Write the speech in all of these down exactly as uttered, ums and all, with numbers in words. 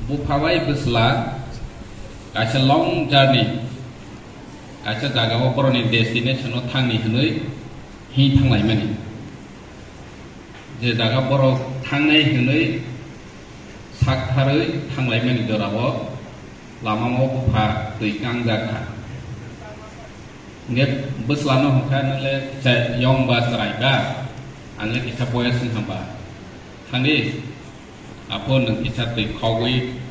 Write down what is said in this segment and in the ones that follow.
Bupha bai bwsla kaisa long journey, kaisa jagao borokni destination-o thangni hwnwi him thanglaimani. Je jaga borok thangnai hwnwi saktharwi thanglaimani jorao lamao bupha twi kangjak kha. Hingke bwslano hwnkha, "Nwle kisa yong ba chwrai ba, ang le kisa boyas wngkha ba. Thangdi, aphuru nwng kisa twi khogwi,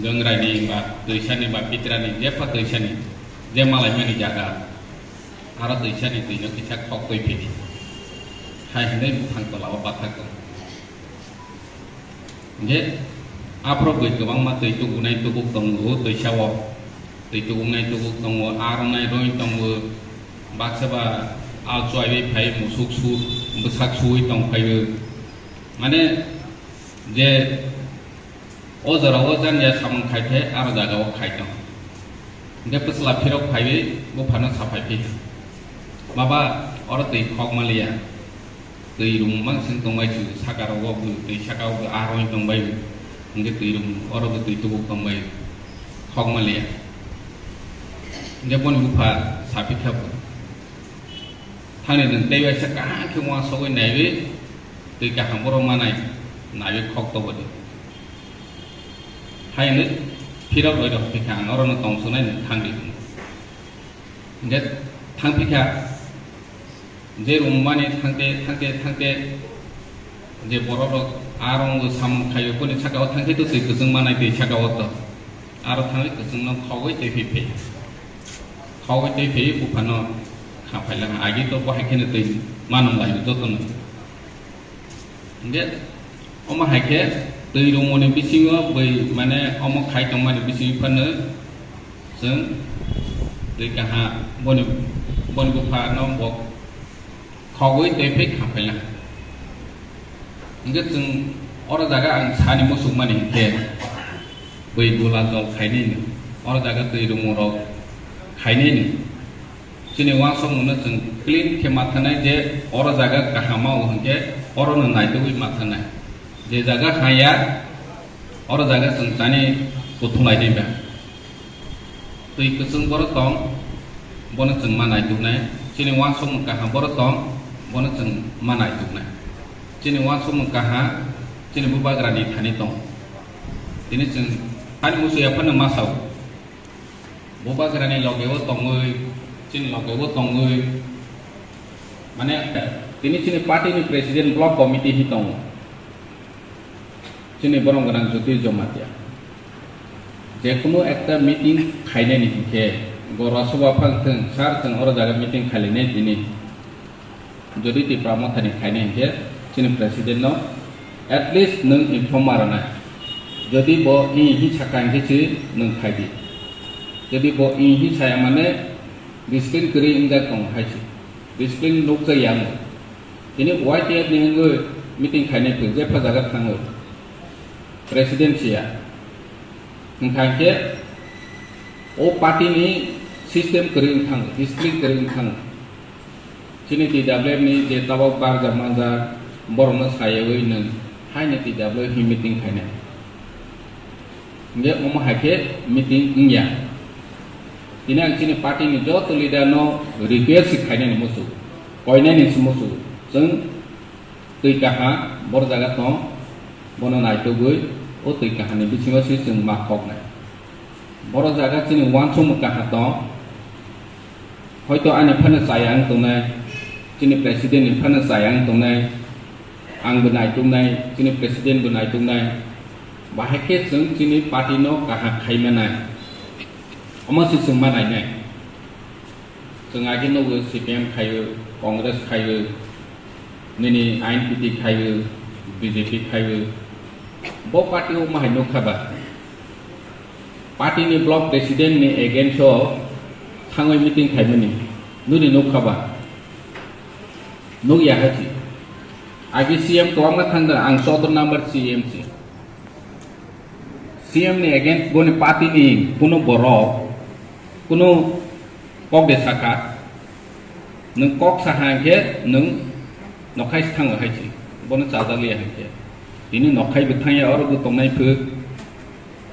Gangrai ni ba twisani ba Pitrani, jepha twisani, je malaimani jaga, aro twisani twino kisa khogwi phidi," hai hwnwi buphang tolao bathak tongo. Hingke aphuru bui kwbangma twi tubugnai tubuk tongo, twisao twi tubugnai tubuk tongo, aronai roi tongo, baksa ba alchwaiwi phai musuk su, bwsak suwi tong phaio. Mane je o jorao janiya samung khai khe aro jagao khai tong. Hingke bwsla phirok phaiwi buphano saphai phi, "Baba, oro twi khok maliya. Twi rung mansing tongbai su, saka rogo bo twi saka o bo aroi tongbai bo. Hingke twi rung oro bo twi tubuk tongbai, khok maliya." Hingke boni bupha saphi kha bo, "Thani nwng tei waisa kaham khe uansugwi naiwi twi kaham borok manai naiwi khok tobodi." Hai hwnwi phirok roi rok phi kha, "Ang orono tong sunai, nwng thangdi," hwnwi. Hingke thangphi kha, je rwmani thangte, thangte, thangte, je borok rok a rong samung khaio, boni saka o thangkhe to twi kwchwng manai twi saka o to. Aro thangwi kwchwngno khogwi twi phi phi. Khogwi twi phi buphano kha phaila, agi to bo hai kheno twi manung lai jotono. Hingke omo hai khe twi rwmani bisingo bui, mane, omo khai tongmani bisingo phano chwng twi kaha boni, boni buphano bo khogwi twi phai kha phaila. Hingke chwng oro jaga ang sani muchukmani hingke bui gula jol khainai no, oro jaga twi rwmorok khainai no. Chini uansukmungno chwng clean khe ma thanai je oro jaga kaham o hwnkhe orono naitugwi ma thanai. Je jaga haya, oro jaga chwng tani kuthung lainai ba. Twi kwchwng borok tong, bono chwng ma naituknai. Chini uansukmung kaham borok tong, bono chwng ma naituknai. Chini uansukmung kaham, chini bubagrani thani tong. Tini chwng ani musuya phano ma sao. Bubagrani logeo tongwi, chini logeo tongwi, mane, tini chini party ni president block committee hi tongo. Chini borom gwnang Jyoti Jamatia. Jekunu ekta meeting khainani hinkhe, Gorwa Sobha phang thung, sir, chwng oro jaga meeting khailainai tini. Jodi Tipra Mothani khainai hinkhe chini president no at least nwng inform ma rwnai. Jodi bo i hi saka hinkhe si nwng khaidi. Jodi bo i hi saya mane discipline kwrwi wngjak tongo hai si. Discipline nukjak ya wng. Tini Y T F ni wngwi meeting khainai phuru jepha jaga thangwi. President siya. Hwnkha hinkhe o party ni system kwrwi wng thango, discipline kwrwi wng thango. Chini T W F ni je tabok barjak manjak, borokno sayawi nwng haino T W F ni meeting khainai. Hinkhe omo hai khe meeting wngya. Tini ang chini party ni joto leader no request se khainani muchungo, koinani se muchungo. Chwng twi kaha boro jaga tong, bono naitugwi o twi kahani bisingo se chwng ma khoknai. Boro jaga chini uansukmung kaha tong, hoito ani phano chaya wng tongnai, chini president ni phano chaya wng tongnai, ang bo naituknai, chini president bo naituknai, bahai khe chwng chini party no kaham khai manai, omo se chwng ma nainai. Chwng age nugo C P M khaio, Congress khaio, nini I N P T khaio, B J P khaio. Bo party o mahai nukha ba? Party ni block president ni against o thangwi meeting khaimani. Nini nukha ba? Nukya hai si. Age C M kwbangma thangda, ang sotro number C M si. C M ni against boni party ni kuno borok, kuno kok de saka, nwng kok saha hinkhe nwng Nokhai se thango hai se, bono chajakliya hai khe. Tini nokhai bo thangya, oro bo tongnai pho,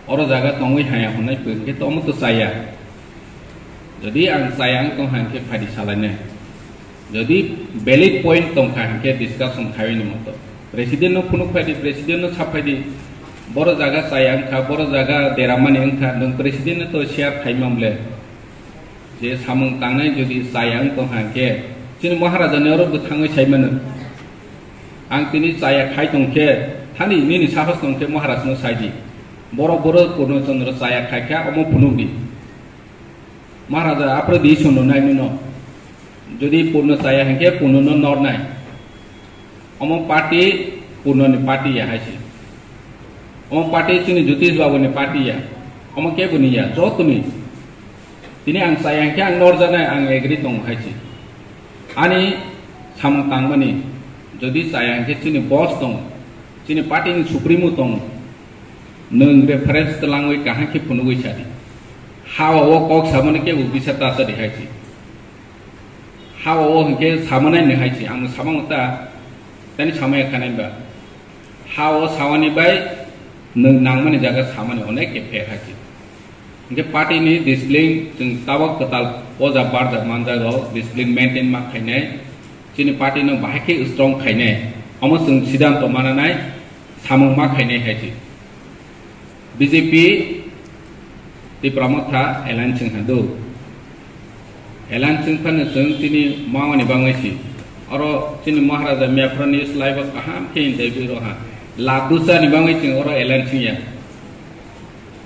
oro jaga tongwi haya hwnai pho, hwnkhe to omo to chaya. Jodi ang chaya wng tong hai khe phaidi salainai. Jodi valid point tong kha hwnkhe discussion khaiwi ni moto. President no phunuk phaidi, president no sap phaidi. Boro jaga chaya wng kha, boro jaga deramani wng kha, nwng president no to share khai man ble. Je samung tangnai jodi chaya wng tong hai khe, chini Maharaja ni oro bo thangwi sai mano. Ang tini chaya khai tong khe, thani nini sahos tong khe Maharaj no sai di. Boro boro Purno Chandra chaya khai kha, omo phunuk di. Maharaja apre di sono nai nino. Jodi Purno chaya hai khe Purno no nor nai. Omo party Purno ni party ya hai se. Omo party chini Jyotish Babu ni party ya. Omo kebo ni ya, joto ni. Tini ang chaya hai khe ang nor janai, ang agree tong hai se. Ani samung tangmani, jodi chaya hai khe chini boss tong, chini party ni supremo tong, nwng reference twlangwi kaham khe phunugwi sadi. Ha o kok samani kebo bisa ta sadi hai se. Ha o hwnkhe samanai ni hai se, ang samango ta, tani samaya khanai ba. Ha o sawani bai nwng nangmani jaga samani onek khe pher hai se. Hwnkhe party ni discipline chwng tabok kwtal o ja barjak manjago, discipline maintain ma khainai. Chini party no bahai khe strong khainai. Omo chwng siddhanto mananai, samung ma khainai hai se. B J P Tipra Motha alliance wng kha do. Alliance wng phano chwng chini mawani bangwi si. Oro chini Maharaja Miyaphrani slai bo kaham khe interview rw ha. Ladusa ni bangwi chwng oro alliance wng ya.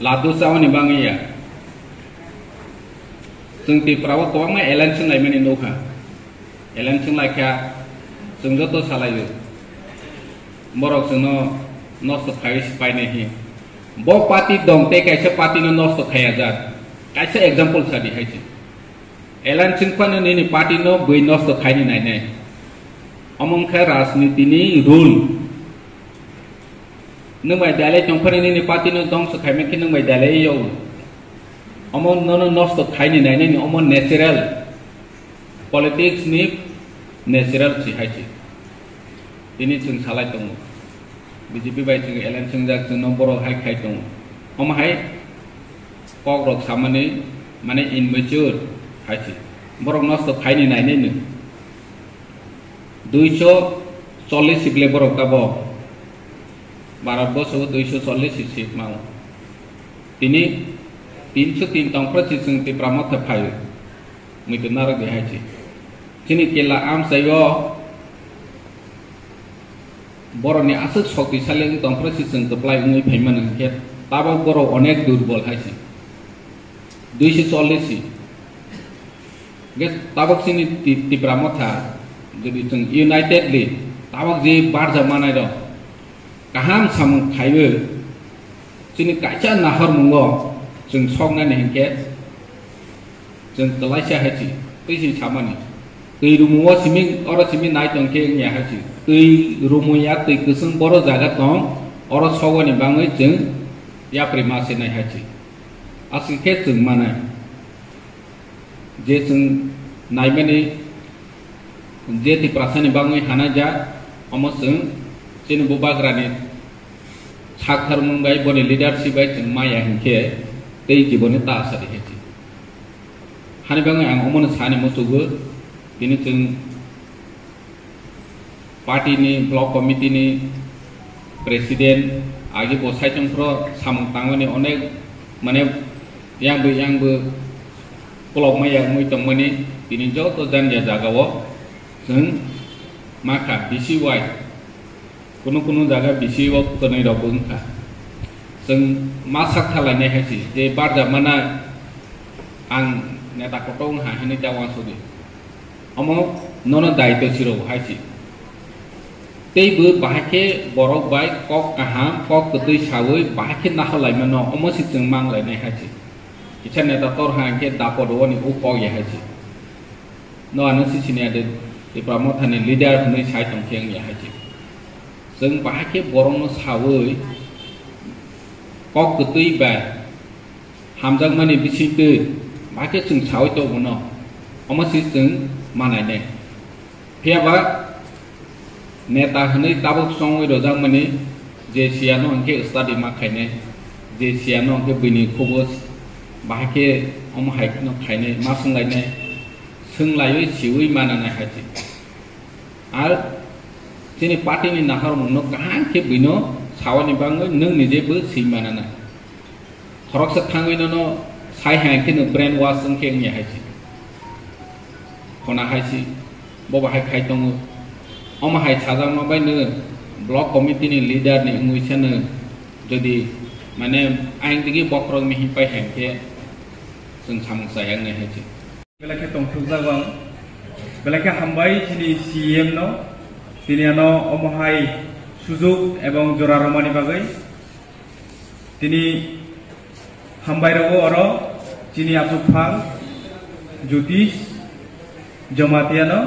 Ladusa oni bangwi ya. Chwng Tipra o kwbangma alliance wng laimani nukha. Alliance wng lai kha, chwng joto salaio. Borok chwngno nosto khaiwi se painai hi. Bo party dong tei kaisa party no nosto khaiya jak. Kaisa example sadi hai se. Alliance wng phano nini party no bui nosto khaini nainai. Omo wngkha rajniti ni rule. Nwng bai dalai tong phano nini party no dongso khaima khe nwng bai dalai yo. Omo nono nosto khaini nainai ni omo natural. Politics ni natural si hai si. Tini chwng salai tongo. B J P bai chwng alliance wngjak, chwngno borok hai khai tongo. Omo hai kok rok samani mane immature hai si. Borok nosto khaini nainai no. Duiso chollish si ble borok tabo. Bharat borso o duiso chollish si seat mao. Tini tinso tin tong phro si chwng Tipra Motha phai. Muitu narwk di hai si. Chini kela amchai o borokni aswk shoktisali wng tong phro si chwng kwplai wngwi phaimani hwnkhe tabok borok onek durbol hai si. Duiso chollish si. Hwnkhe tabok chini Ti-, Tipra Motha jodi chwng unitedly tabok je barja manai rok kaham samung khaiwi chini kaisa nahormungo chwng soknani hinkhe chwng kwlaisa hai si twi si samani. Twi rumuo simi oro simi nai tong khe wngya hai si. Twi rumuya twi kwchwng boro jaga tong oro sogoni bangwi chwng yapri ma se nai hai si. Aswk khe chwng manai. Je chwng naimani je Tiprasani bangwi hanaijak, omo chwng chini bubagrani saktharmung bai boni leadership bai chwng maya hinkhe tei jiboni ta asadi hai si. Hani bangwi ang omono sani muchugo, tini chwng party ni block committee ni president agi bo saichung phro samung tangmani onek mane yang bo yang bo kolok maya wngwi tongmani tini joto janya jaga o chwng makha B C Y kunu kunu jaga B C Y o kwnwi rok bo wngkha. Chwng ma sak thalainai hai si je barja mana ang neta kotor wngha hinwi ta wansugwi. Omo nono daitw siro hai si. Tei bo bahai khe borok bai kok kaham, kok kwtwi sawi bahai khe nahor laimano, omo si chwng mang lainai hai si. Kisa neta tor hai khe dapot oni o kok ya hai si. No ano si sini ade Tipra Motha ni leader hwnwi sai tong khe wng ya hai si. Chwng bahai khe borok no sawi kok kwtwi bai hamjakmani bisingtwi bahai khe chwng sawi tongo no, omo si chwng manainai. Phiya ba Neta hwnwi tabuk chongwi rojakmani, je siyano hwnkhe study ma khainai, je siyano hwnkhe bini khobos bahai khe omo hai no khainai, ma swnglainai, swnglaio siwi mananai hai se. Ar chini party ni naharmung no kaham khe buino sawani bangwi nwng nije bo swi mananai. Khoroksa thangwi nono sai hai khe no brain wash wng khe wngya hai se. Khona hai se, bo bahai khai tongo. Omo hai sajakma bai no block committee ni leader ni wngwi se no jodi mane ayang digi bokhorok mihi pai hai khe chwng samung chaya wngnai hai se. Belai khe tongthokjak ang. Belai khe hambai chini C E M no. Tini ano omo hai sujuk ebong jora romani bagwi. Tini hambai rogo oro chini achukphang Jyotish Jamatia no,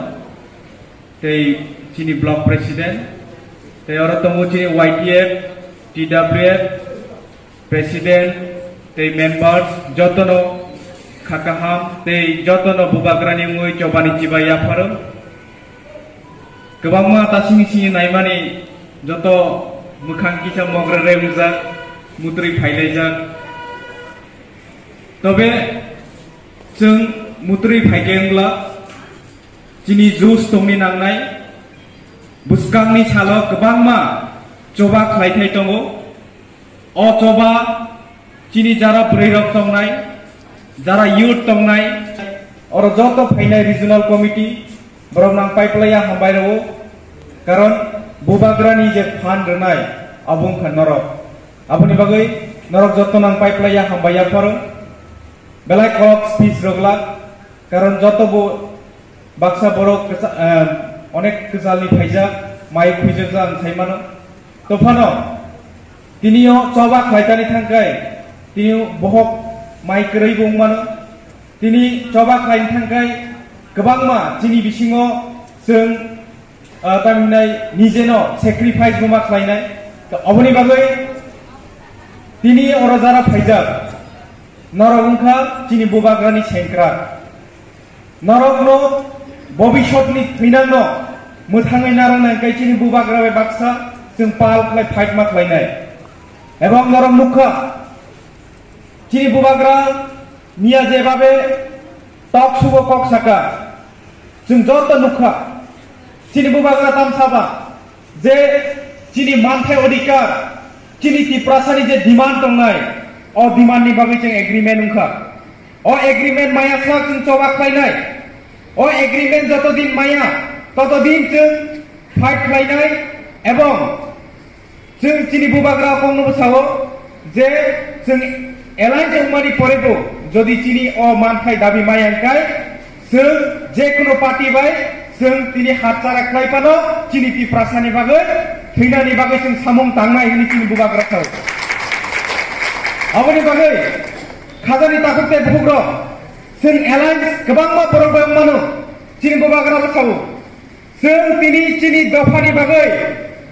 tei chini block president, tei oro tongo chini Y T F, T W F, president tei members jotono kha kaham tei jotono bubagrani wngwi chobani chibai yapharo. Kwbangma tasing sini naimani joto mwkhang kisa mogre re wngjak, mutrwi phailaijak. Tobe chwng mutrwi phaikhe wngla chini jus tongni nangnai bwskangni salo kwbangma choba khlaithai tongo. O choba chini jara bwrwi rok tongnai, jara youth tongnai, oro joto phainai regional committee, borok nang paiplaiya hambai rwo, karon bubagrani je phan rwnai abo wngkha norok. Aboni bagwi norok joto nang paiplaiya hambai yapharo, belai kok speech rwglak, karon joto bo baksa borok kwcha-, eh, onek kwchalni phaijak, mai khuijak ang sai mano. Tophano, tini o choba khlaitani thangkai, tini bohok mai kwrwi bo wng mano. Tini choba khlaini thangkai kwbangma chini bisingo chwng, ah, tamhinai nijeno sacrifice bo ma khlainai. To oboni bagwi tini oro jara phaijak, norok wngkha chini bubagrani sengkrak. Norokno bobisotni thwinangno mwthangwi narwknai hwnkhe chini bubagra bai baksa chwng pal khlai fight ma khlainai. Ebong norok nukha, chini bubagra miya jebabe talk show-o kok saka, chwng joto nukha, chini bubagra tamsaba, je chini manthai odhikar, chini Tiprasani je demand tongnai, o demand ni bagwi chwng agreement wngkha. O agreement maya sak chwng choba khlainai. O agreement joto din maya, toto din chwng fight khlainai, ebong chwng chini bubagra kongno bwsao je chwng alliance wngmani porebo jodi chini o manthai dabi maya wngkai, chwng je kono party bai chwng tini hatsara khlai phano chini Tiprasani bagwi, thwinani bagwi chwng samung tangnai hwnwi chini bubagra sao. Aboni bagwi khajani takhuk tei bukhukrok, chwng alliance kwbangma borok bai wngmano, chini bubagra bwsao. Chwng tini chini dophani bagwi,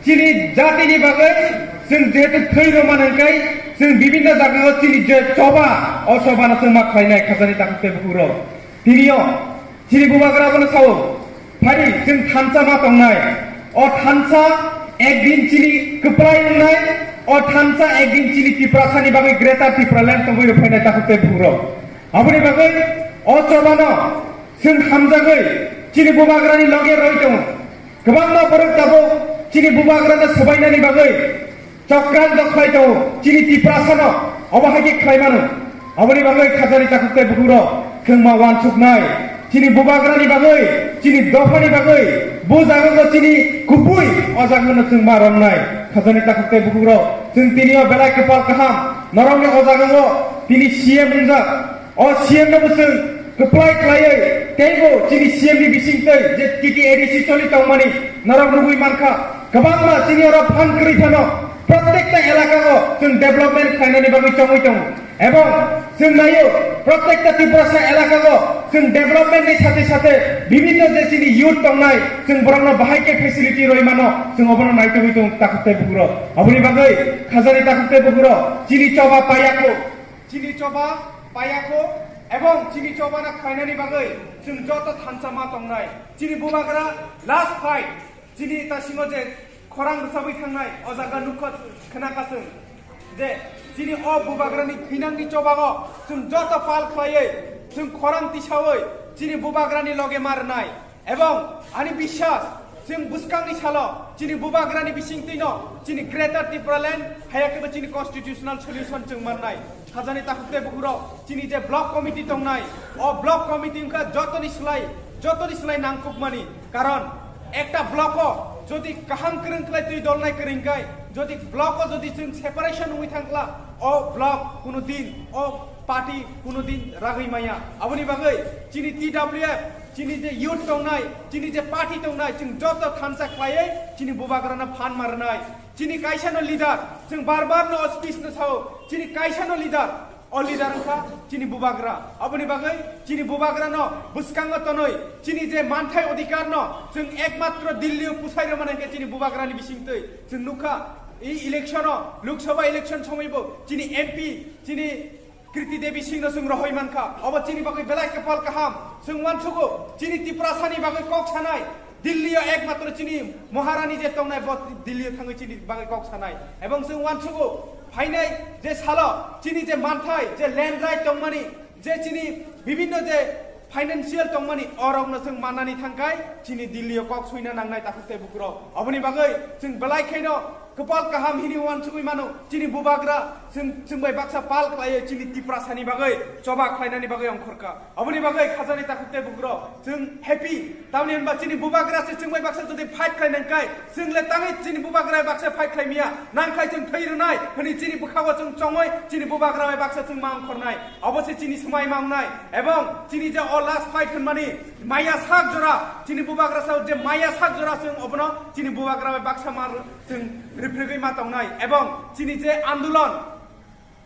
chini jatini bagwi, chwng jehetu thwi rwmani hwnkhe, chwng bibinno jagao chini je choba, o chobano chwng ma khlainai khajani takhuk tei bukhukrok. Tinio chini bubagra bono sao, phari chwng thansa ma tongnai. O thansa ekdin chini kwplai wngnai, o thansa ekdin chini Tiprasani bagwi Greater Tipraland tongwi rwphainai takhuk tei bukhukrok. Aboni bagwi o chobano chwng hamjagwi chini bubagrani loge roi tongo. Kwbangma borok tabuk chini bubagrano swbainani bagwi chokran dokhai tongo, chini Tiprasano obo hai khe khlai mano. Aboni bagwi khajani takhuk tei bukhukrok chwng ma wansuknai. Chini bubagrani bagwi, chini dophani bagwi, bo jagao chini kubui o jagano chwng ma romnai. Khajani takhuk tei bukhukrok chwng tinio belai kwpal kaham, norokni o jagao tini C M wngjak. O C M no bo chwng kwplai khlaiwi teibo chini C M ni bisingtwi je T T A D C choli tongmani norok nugwi mankha. Kwbangma chini oro phan kwrwi phano protekta elakao chwng development khlainani bagwi chongwi tongo. Ebong chwng naio, protekta Tiprasa elakao chwng development ni sathe sathe bibinno je chini youth tongnai, chwng borokno bahai khe facility rwi mano, chwng obono naitugwi tongo takhuk tei bukhukrok. Aboni bagwi khajani takhuk tei bukhukrok chini choba paiya kho. Chini choba paiya kho, ebong chini choba na khlainani bagwi chwng joto thansa ma tongnai. Chini bubagra last fight. Chini tasingo je khorang rwchabwi thangnai, o jaga nukha khwnakha chwng je chini o bubagrani thwinangni chobago chwng joto pal khlaiwi chwng khorang tisawi chini bubagrani loge ma rwnai. Ebong ani biswas, chwng bwskangni salo chini bubagrani bisingtwino chini Greater Tipraland, hayakhe bo chini constitutional solution chwng mannai. Khajani takhuk tei bukhurok chini je block committee tongnai, o block committee wngkha jotoni slai, jotoni slai nangkukmani. Karon ekta block o jodi kaham kwrwng khlai twi dolnai kwrwng kai, jodi block o jodi chwng separation wngwi thangkla, o block kuno din, o party kuno din ragwi maya. Aboni bagwi chini T W F, chini je youth tongnai, chini je party tongnai, chwng joto thansa khlaiwi chini bubagrano phan ma rwnai. Chini kaisa no leader, chwng bar bar no o speech no sao, chini kaisa no leader, o leader wngkha chini bubagra. Aboni bagwi chini bubagra no bwskango tonwi chini je manthai odhikar no chwng ekmatro Delhi o pusai rwmani hwnkhe chini bubagrani bisingtwi chwng nukha. I election o, Lok Sabha election somoi bo chini M P, chini Kriti Devi Singh no chwng rohoi mankha. Obo chini bagwi belai kwpal kaham. Chwng uansugo chini Tiprasani bagwi kok sanai. Delhi o ekmatro chini Maharani je tongnai bo Delhi o thangwi chini bagwi kok sanai. Ebong chwng uansugo phainai je salo chini je manthai je land right tongmani je chini bibinno je financial tongmani orokno chwng mannani thangkai chini Delhi o kok suina nangnai takhuk tei bukhurok. Oboni bagwi chwng belai khaino kwpal kaham hini uansugwi mano chini bubagra chwng, chwng bai baksa pal khlaiwi chini Tiprasani bagwi choba khlainani bagwi ongkhorkha. Oboni bagwi khajani takhuk tei bukhurok chwng happy. Tamni hwnba chini bubagra se chwng bai baksa jodi fight khlai nangkai, chwng le tangwi chini bubagra baksa fight khlai miya, nangkhai chwng thwi rwnai hwnwi chini bwkhago chwng chongwi chini bubagra bai baksa chwng ma ongkhornai. Obo se chini swmai ma wngnai. Ebong chini je o last fight hwnmani maya sak jora, chini bubagra sao je maya sak jora chwng obono chini bubagra bai baksa ma chwng rwphregwi ma tongnai. Ebong chini je andolon,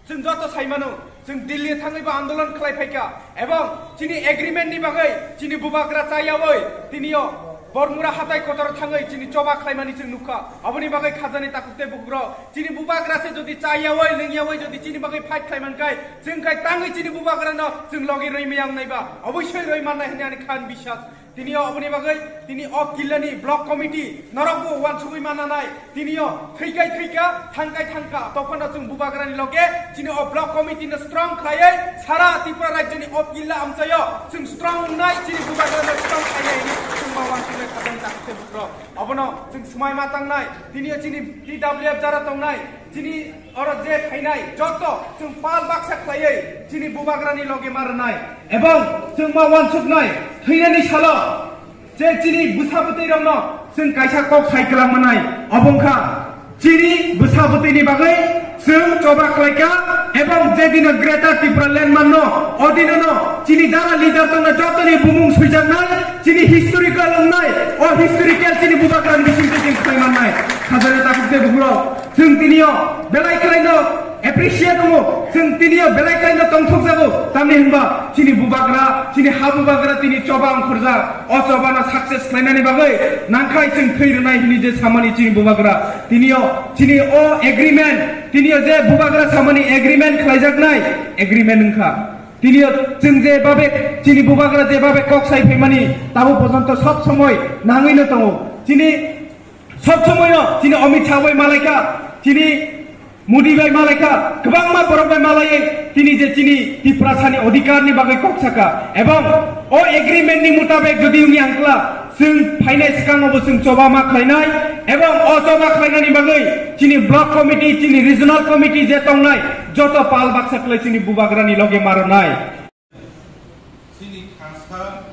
chwng joto sai mano, chwng Delhi thangwi bo andolon khlai phaikha. Ebong chini agreement ni bagwi chini bubagra chayawi tinio Bormura hatai kotor thangwi chini choba khlaimani chwng nukha. Aboni bagwi khajani takhuk tei bukhurok chini bubagra se jodi chayawi lwngyawi jodi chini bagwi fight khlai mankai, chwng khai tangwi chini bubagra no chwng logi rwi maya wngnai ba, oboisoi rwi mannai hwnwi ani khan biswas. Tini o oboni bagwi tini o killani block committee norok bo uansugwi mananai. Tini o thwikai thwika, thangkai thangka, tophano chwng bubagrani loge chini o block committee no strong khlaiwi sara Tripura rajyoni o killa amchaio chwng strong wngnai, chini bubagrano strong khlainai hwnwi chwng ma uansugwi khajani takhuk tei bukhurok. Obono chwng swmai ma tangnai, tini o chini T W F jara tongnai, chini oro je phainai joto chwng pal baksa khlaiwi chini bubagrani loge ma rwnai. Ebong chwng ma uansuknai thwinani salo je chini bwsa bwtwi rokno chwng kaisa kok sai kwlang manai. Obo wngkha chini bwsa bwtwini bagwi chwng choba khlaikha, ebong je dino Greater Tipraland manno, o dinono chini jara leader tongna jotoni bumung swijaknai, chini historical wngnai, o historical chini bubagrani bisingtwi chwng khlai mannai. Khajani takhuk tei bukhurok chwng tinio belai kwlaino appreciate wngo, chwng tinio belai kwlaino tongthokjago, tamni hwnba chini bubagra, chini ha bubagra tini choba ongkhorjak. O chobano success khlainani bagwi nangkhai chwng thwi rwnai hwnwi je samani chini bubagra. Tinio chini o agreement, tinio je bubagra samani agreement khlaijaknai, agreement wngkha. Tinio chwng je babe chini bubagra je babe kok sai phaimani tabo porjonto sob somoi nangwino tongo. Chini sob somoino chini Amit Shah bai malaikha, chini Modi bai malaikha, kwbangma borok bai malaiwi tini je chini Tiprasani odhikarni bagwi kok saka. Ebong o agreement ni mutabek jodi wngya wngkla, chwng phainai swkango bo chwng choba ma khlainai. Ebong o choba khlainani bagwi chini block committee, chini regional committee je tongnai, joto pal baksa khlai chini bubagrani loge ma rwnai. Chini khasa,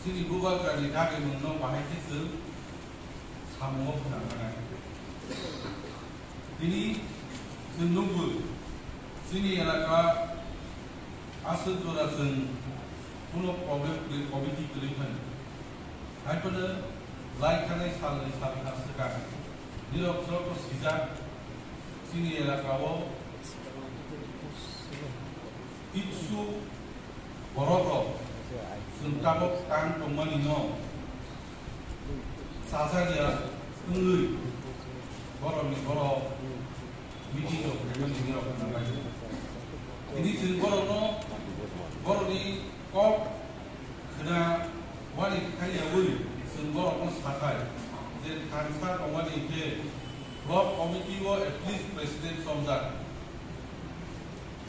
chini bubagrani dagimungno bahai khe chwng samungo phwnang mannai. Tini chwng nukgo, chini elaka aswk jora chwng kuno problem kwrwi, committee kwrwi phano. Haiphano lai thanai salni salkha swkang nirok joto sijak chini elaka o kisu borok rok chwng tabok tang tongmani no chajakya wngwi borokni borok meeting rok khaimani nirok khna bai. Tini chwng borokno borokni kok khna wani khayawi chwng borokno sathai. Je thansa tongmani khe block committee o at least president chongjak.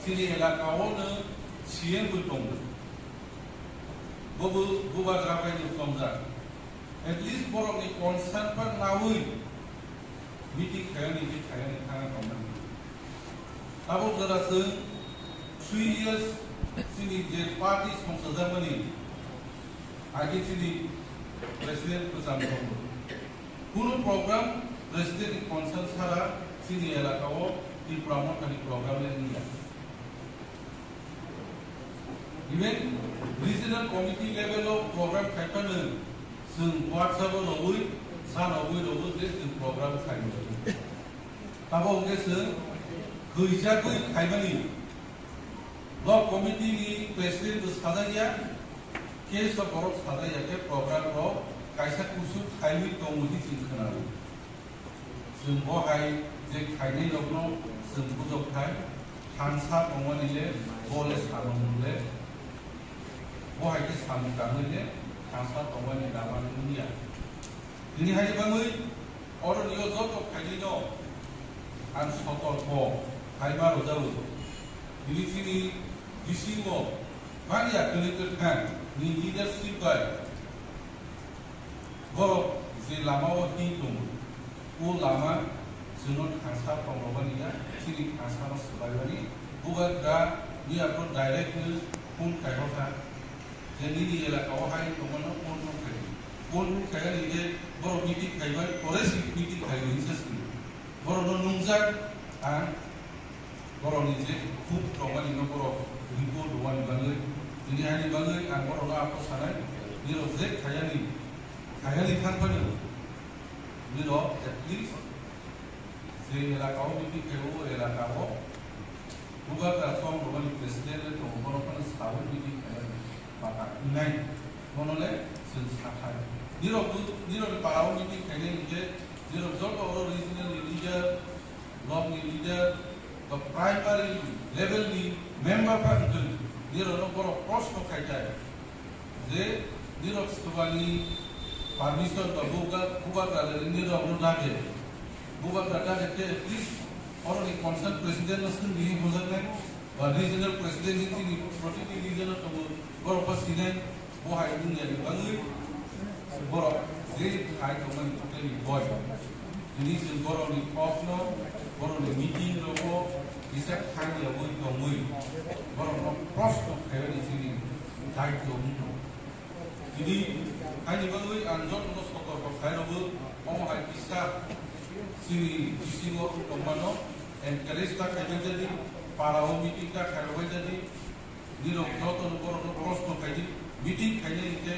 Chini elaka o no C M bo tongo. Bo bo bubagra bai no chongjak. At least borok ni concern pa nawi meeting khayani je khayani thana tongmani. Tabuk jora chwng three years chini je party songsajakmani agi chini president kwcham tongo. Kunu program president ni concern sara chini elaka o Tipra Motha ni program le wngya. Even regional committee level o program khai phano chwng WhatsApp o rogwi, sa rogwi rogwi je chwng program khai mano. Tabuk hwnkhe chwng khwijagwi khaimani. Block committee ni president bo sajakya, case o borok sajakya khe program rok kaisa kusu khaiwi tongo hwnwi chwng khwnao. Chwng bo hai je khainai rokno chwng bujok khai, thansa tongmani le bo le samung le, bo hai khe samung tangwi le thansa tongmani lama wngya. Tini hai bangwi oro nio joto khainai no ang sotorko hai ma rwjago. Tini chini bisingo manya kwlwi kwthang ni leadership bai borok je lama o him tongo, o lama chwngno thansa tongrobani ya, chini thansa no swlaibani. Bubagra ni aphuru direct no phone khairokha, je nini elaka o hai tongmano phone rok khai. Phone rok khai ani je borok meeting khaibai, pore si meeting khaibai hinsa sini. Borok no nungjak ang, borok ni je khuk tongmani no borok report rwani bagwi, tini ani bagwi ang borok no apo sanai, nirok je khayani, khayani thang phano, nirok at least je elaka o meeting khaibo, o elaka o bubagra song rwani president le tongo, borok phano sawi meeting khainani baka wngnai, bono le chwng sathai. Nirok, nirok ni para o meeting khainai hinkhe, nirok joto oro regional ni leader, block ni leader, ba primary level ni member pha wngkhe, nirok no borok proshno khai tai. Je nirok swbani permission ba bubagra, bubagra le nirok no dage. Bubagra dage khe at least oroni concern president no swng di hinwi bujaknai. Ba regional president ni chini protiti region o tongo, borok pha sinai, bo hai wngya ni bagwi borok je khai tongmani totally boi. Tini chwng borokni kokno, borokni meeting rogo kisa thangyawi tongwi, borokno proshno khaiyani chini daityo wngkha. Tini haini bagwi ang jotono sotorko khairogwi, omo hai kisa chini bisingo tongmano encourage ta khaibai jadi, parao meeting ta khaibai jadi, nirok jotono borokno proshno khaidi, meeting khainai hinkhe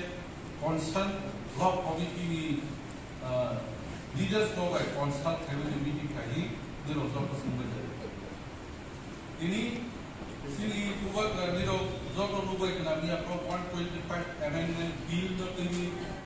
concern block committee ni, ah, leaders rok bai consult khaiwi meeting khaidi, nirok joto swngbai jadi. Tini chini bubagra nirok joto nukbai khna miya pro one twenty five amendment bill no tini